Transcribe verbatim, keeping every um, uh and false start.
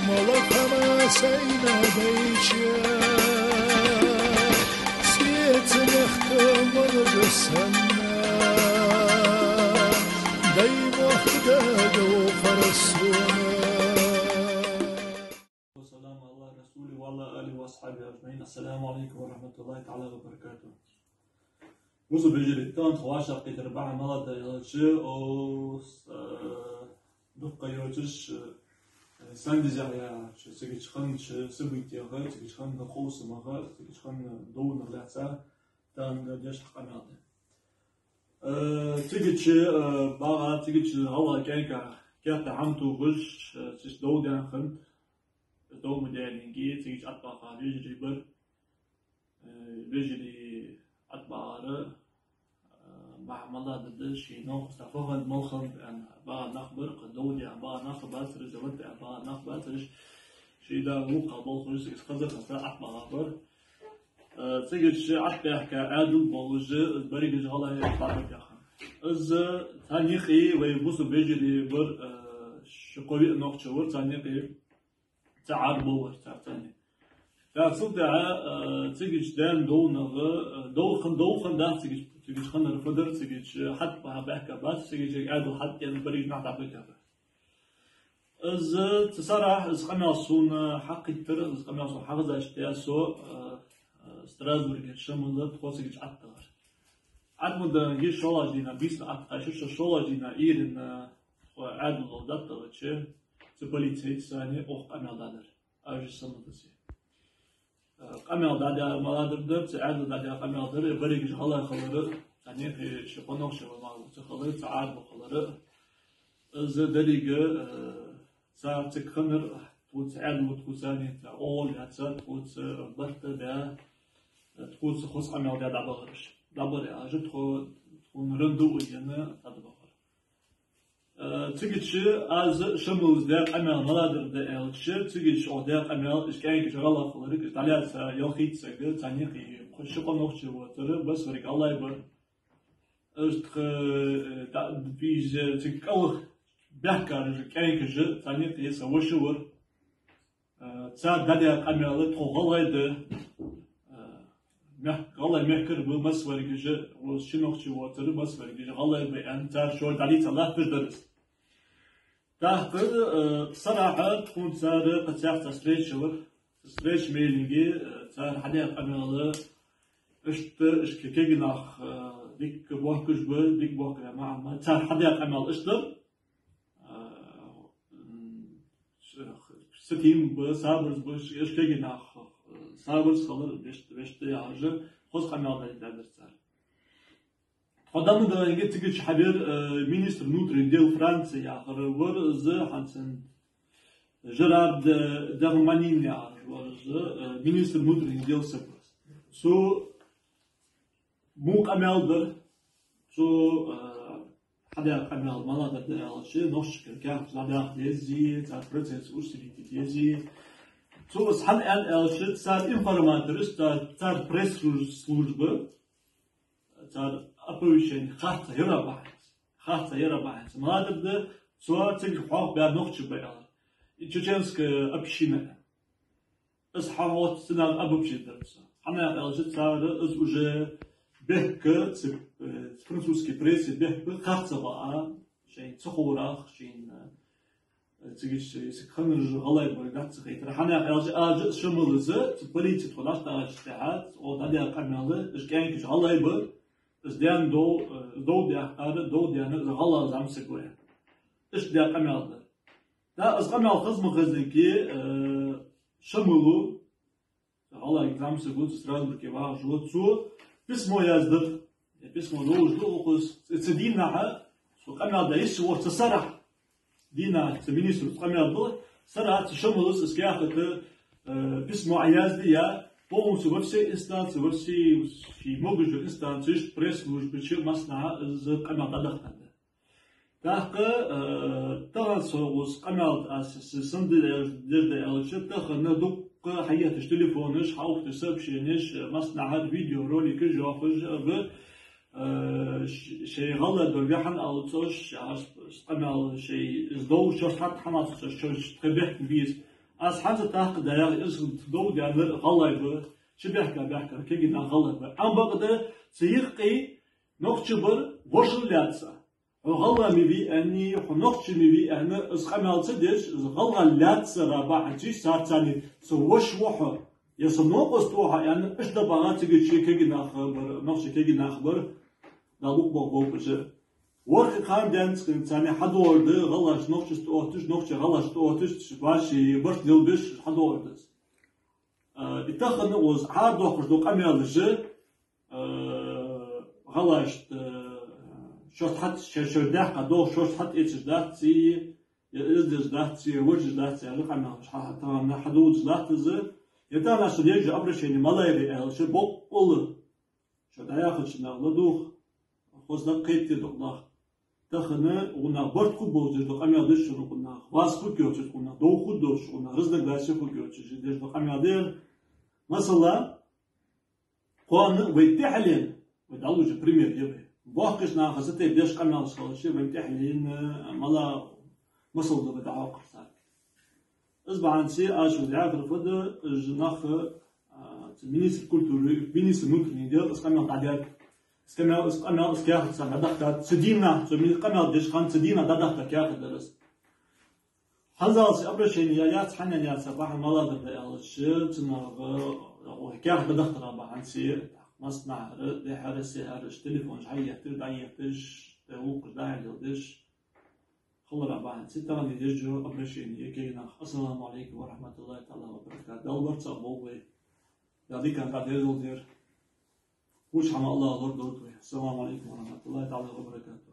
Малахама сайна дайча, сецнехка малжа санна, даймахка дадо харасуна. والسلام على رسوله وعلى آله وأصحابه أجمعين. السلام عليكم ورحمة الله تعالى وبركاته. Бусалба вежарий, тахан тха вӀашагӀкхетара бахьан малагӀа да аьлча, о, с-, э, дукха йоацаш, э, Сандиза яхача, цигача хиннача событиех, цигача хинна къовсамах, цигача хинна довнах лаьца тахан деш къамаьл да. Э, цигача, э, багӀа, цигача гӀалгӀай кӀаьнка кертта хӀама тохаш, э, цигача дов даьнна хиннад, дов ма даьннинге, цигача ӀотӀабаха вежарий бар. Э, вежарий ӀотӀабахар, э, бахьан малагӀа да, ший новкъоста фу хиннад, мала хиннад аьнна багӀа нах бар, кхы дов даь багӀа нах бацар, жа латта багӀа нах бацар, ший да вукхагӀа болхаш, цига хазар хаза ӀотӀабаха бар. Э, цигача ӀотӀабаьхка Ӏаьдал болаш, берригаш гӀалгӀай дӀабаьха. Из царна юкъе вай бусалба вежарий бар, э, ши-кхо виъ нохчо вар царна юкъе. Цхьа Ӏарбо вар цар царна юкъе. ТӀаккха цул тӀехьа, э, цигача даьнна довнах, э, дов хинна, дов хиннадац цигача, цигача хиннар фу дар, цигача хьатӀабаха баьхка бац, цигача Ӏаьдал хьатӀадена берригаш нах дӀабаьха бар. Из цу сарахьа из къамаьл сона хьакхийттар, из къамаьл сона хьахезача тӀехьа со, э, э, Страсбургера Шамил тхо цигача ӀотӀадахар. ӀотӀа ма дагӀанге шоллагӀча дийнахьа, бийсан ӀотӀакхаьчар со, шоллагӀча дийнахьа Ӏуйранна тхо Ӏаьдало дӀатӀадахача, цу полицейцаша оаха къамаьл дӀадар. Аз шоана санна дувц. Э, къамаьл дӀадаь малагӀа дар, цу Ӏаьдало дӀадаь къамаьл дар, берригаш гӀалгӀай хилар, царна юкъе ши-кхо нохчо мара ца хилар, цхьа Ӏарбо хилар. Из деррига, э, цар цига хиннар, тхоца Ӏаьдало, тхоца царца оагӀув яьца, тхоца барт баь, э, тхоца хоза къамаьл даь дӀабахар уж. ДӀабахар аьлча, тхо, тхона рандуву аьнна, дӀабахар. Э, цигача аз Шамила даь къамаьл малагӀа дар аьлча, цигача оаха даь къамаьл, уж кӀаьнкаш гӀалгӀай хилар, уж дӀалаьца ялхайтта саг, царна юкъе кхо-ши-кхо нохчо вацар, массаварг гӀалгӀай бар. Уж тха, э, да, уж цига кӀалха баьхкараш кӀаьнкаш, царна юкъе са воша вар. Э, цар дӀадаь къамаьл тхо гӀалгӀай да, э, мех-, гӀалгӀай мехкара ба массаваргаш, укхаза ши нохчо вацар, массаваргаш гӀалгӀай ба аьнна, цар шоаш дӀадийца латташ дар из. ТӀаккха, э, сарахьа тхона цар кхы цхьа встреча вар, встреча мейлинге, э, цар хьадаь къамаьл, иштта, иштта кегий нах, э, дика бохкаш ба, дика бохкар ма-, ма-, цар хьадаь къамаьл иштта дар. А, м, с-, сатийна ба, сабарца ба, ш-, ш-, кегий нах, э, сабарца хилар, вешта, вешта яхаш, хоза къамаьл дӀа-, дӀадар цар. Тхо дӀа ма дагӀанге, цигача хьавенар, э, министр внутренних дел Франции яхар вар из, хӀанз цун Жерар Д-, Дарманьин яхар вар из, э, министр внутренних дел саг вар из. Цо во къамаьл дар, цо, э, хьадаь къамаьл малагӀа дар аьлча, нохчашкара каьхаташ дӀадаха дезий, цар процесс усилить де дезий. Цо из хӀана аьннад аьлча, цар информатораш, цар, цар пресс-служба, цар оповещени харцахьа яр бахьанца. Харцахьа яр бахьанца. МалагӀа дар да, цо цига хьоахабаьр нохчий ба аьлар. И чеченская община. Из хьахьоаца цунах обобщить дар цо. ХӀана аьлча цар из уже бехк, цу, э, французский прессе бехк харцахьа ба, шоай ца ховрах, шоай, э, цигача, цига хиннараш гӀалгӀай ба аьнна ца хайтар. ХӀана аьлча аз а Шамила а, цу полице тхо дӀатӀадахача тӀехьа, оаха дӀадаь къамаьл, уж кӀаьнкаш гӀалгӀай ба, из даьнна дов, э, дов даьккхар, дов даьннар гӀалгӀай зӀамсаг ва аьнна. Иштта даь къамаьл дар. ТӀаккха из къамаьл хеза ма хеззинге, э, Шамила, гӀалгӀай зӀамсаг ва, цу Страсбурге вагӀаш ва, цо письмо яздаьд. Э, письмо долаш да укхаза, цу, цу дийнахьа, цо къамаьл даь йиса воагӀа цу сарахьа. Дийнахьа цу министро къамаьл даь, сарахьа цу Шамила из каьхат, э, письмо Ӏояздаь, полностью во все инстанции, во все ший могаш инстанцеш, пресс-службаш, массанахьа из къамаьл дӀадахийтад. ТӀаккха, э, тахан со укхаза къамаьл аз с-, сенна деш да аьлча, тахан дукха хьаетташ телефонаш, хьаухаш сообщенеш, массанахьара видеороликаш йоахаш ба, Э, ш-, шоай гӀалгӀай бар вехьан алцаш, аш къамаьл шоай из дов шоаш хьат хьамацаш шоаш тха бехк бийс. Аз хьанца тахка да яхаш, из дов даьннар гӀалгӀай ба, ши бехка бехкар кагий нах гӀалгӀай ба. Ам бакъда цу юкъе нохчий бар вошал лаьца. Хьо гӀалгӀа ма вий аьнна, хьо нохчий ма вий аьнна, из къамаьл ца деш, из гӀалгӀа лаьцара бахьан долаш царца царна со воша ва хьо, е со новкъост ва хьо аьнна, иштта багӀа цига чу кагий нах бар, нохчий кагий нах бар, Дала укх боху бовкъажа. ВорхӀ кхаьнна денз царна хьадоагӀар да, гӀалгӀаша нохчашта отташ, нохчаша гӀалгӀашта отташ, вӀаший барт лелабеш хьадоагӀар да из. А, и тахан укхаза хьарадоаккхаш дола къамаьлаш, а, гӀалгӀашта, а, шоашта хьат-, шоай, шоай даьккха догӀа шоашта хьатӀаэцаш дац е, е из деш дац е, вожаш дац е, аьлла къамаьлаш хьа-, хьа-, тахан хьадувцаш латташ да. Е тахан шо деш дола обращени малагӀа я аьлча, боккъала шо дӀаяхача наха ладувгӀа, хоза дакъа кхетаде дукха нах. Тахан гӀунах барт хургболаш деш дола къамаьл да шоана гӀунах, вас хургйолча гӀунах, дов хургдолаш гӀунах, разногласи хургйолча деш дола къамаьл да ер. Масала, кхоана вай тӀехьленна, вай дӀалуш пример я вай. Боккхийча наха цу тайпа деш къамаьлаш хилча, вайна тӀехьленна, мала масал да вай дӀахьокхар царга. Из бахьанца аз шоана яхар фуд, уж нах, а, цу министр культуры, министр внутренних дел, из къамаьл дӀадаьд. Из къамаьл, из къамаьл, из каьхат царна дӀадахийтад. Цу дийнахьа, цу мин-, къамаьл деш хана цу дийнахьа дӀадахийта каьхат дар из. ХӀанзалца обращени яь яц, хӀана яь яц, бахьан малагӀа да аьлча, цу наха, каьхат дӀадахийтара бахьанца, массанахьара, дехьара, сехьара, телефонаш хьаетташ, дӀаетташ, тӀа гӀулакхаш дӀахьо деш, хилара бахьанца тахан деш дола обращени кагий наха. Ассаламу Ӏалайкум ва рахьматуллахӀи таӀала ва баракатухӀ. Дала барт цхьа болба вай. Дала диканна дӀадерзалда ер. Вуч хӀама АллахӀа лорадолда вай. Ассаламу Ӏалайкум ва рахьматуллахӀи таӀала ва баракатухӀ.